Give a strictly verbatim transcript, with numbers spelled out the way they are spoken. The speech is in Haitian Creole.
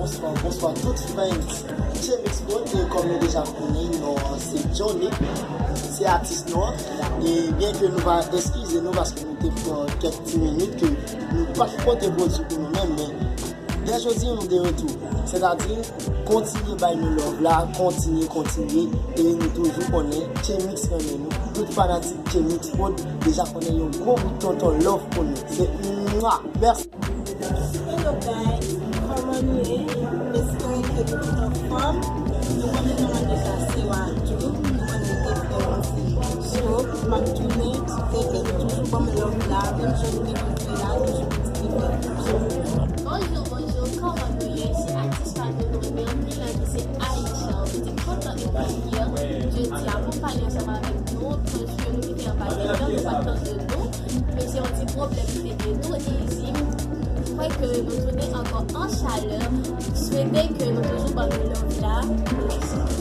Bonswa, bonswa tout fans Chemix Prod, e kòm nou deja konnen, non an se Johnny, se atis nou an. E byen ke nou va eskize nou paske nou te pran kèk ti minit ke nou pa t pote pwodui pou nou menm, men dè jodi nou de retou. Sètadi, kontinye bay nou love la, kontinye, kontinye, e nou toujou konnen Chemix renmen nou. Tout fanatik Chemix Prod deja konnen yon gwo bout tonton love pou nou. Se mwa! Mèsi! Hello guys, kòman nou ye? Espere ke nou tout anfòm. Nou konnen nou mande sa se wa tou. Nou konnen te fè yon ti cho. M ap tounen, se ke nou toujou ban m love la, menm jan nou te konn fè la, toujou pou ti bebe. Bonjou, bonjou, kòman nou ye? Se atis pa nou, nou renmen anpil la, ki se Aisha. M te kontan e premye jodi a pou m pale ansanm avèk nou, paske nou kite anba tèt nou, nou pa t tande nou. Men se yon ti pwoblèm ki te gen nou, e izi, m kwè ke nou tounen ankò an chalè. M swete ke nou toujou ban nou love la. Mèsi.